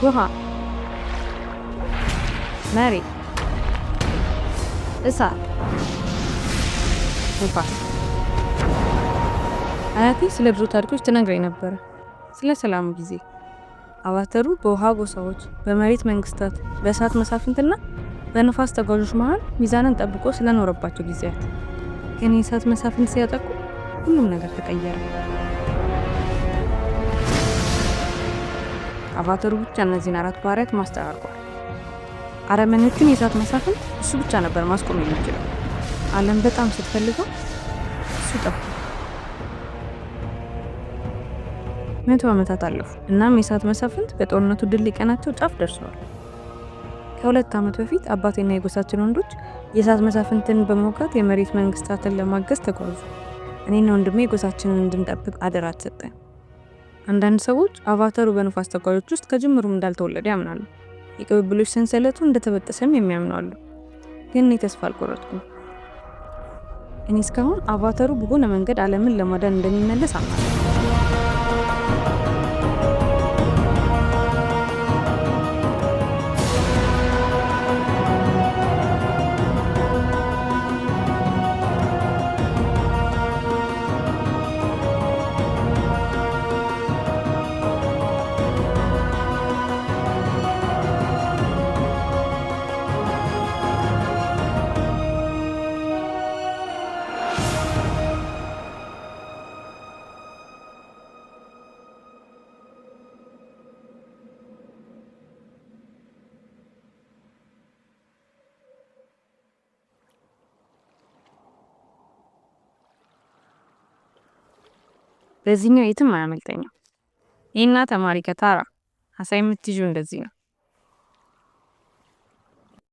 ውሃ፣ መሬት፣ እሳት፣ ንፋስ። አያቴ ስለ ድሮ ታሪኮች ትነግረኝ ነበረ። ስለ ሰላሙ ጊዜ አቫተሩ በውሃ ጎሳዎች፣ በመሬት መንግስታት፣ በእሳት መሳፍንትና በንፋስ ተጓዦች መሃል ሚዛንን ጠብቆ ስለኖረባቸው ጊዜያት። ግን የእሳት መሳፍንት ሲያጠቁ ሁሉም ነገር ተቀየረ። አቫተሩ ብቻ እነዚህን አራት ባህሪያት ማስተራርቋል። አረመኔዎቹን የእሳት መሳፍንት እሱ ብቻ ነበር ማስቆም የሚችለው። ዓለም በጣም ስትፈልገው እሱ ጠፋ። 100 ዓመታት አለፉ። እናም የእሳት መሳፍንት በጦርነቱ ድል ሊቀናቸው ጫፍ ደርሰዋል። ከ2 ዓመት በፊት አባቴና የጎሳችን ወንዶች የእሳት መሳፍንትን በመውጋት የመሬት መንግስታትን ለማገዝ ተጓዙ። እኔና ወንድሜ ጎሳችንን እንድንጠብቅ አደራ ተሰጠን። አንዳንድ ሰዎች አቫተሩ በንፋስ ተጓዦች ውስጥ ከጅምሩም እንዳልተወለደ ያምናሉ። የቅብብሎሽ ሰንሰለቱ እንደተበጠሰም የሚያምኑ አሉ። ግን እኔ ተስፋ አልቆረጥኩም። እኔ እስካሁን አቫተሩ በሆነ መንገድ ዓለምን ለማዳን እንደሚመለስ አምናለሁ። በዚህኛው የትም አያመልጠኝም። ይህና ተማሪ ከታራ አሳ የምትይዥው እንደዚህ ነው።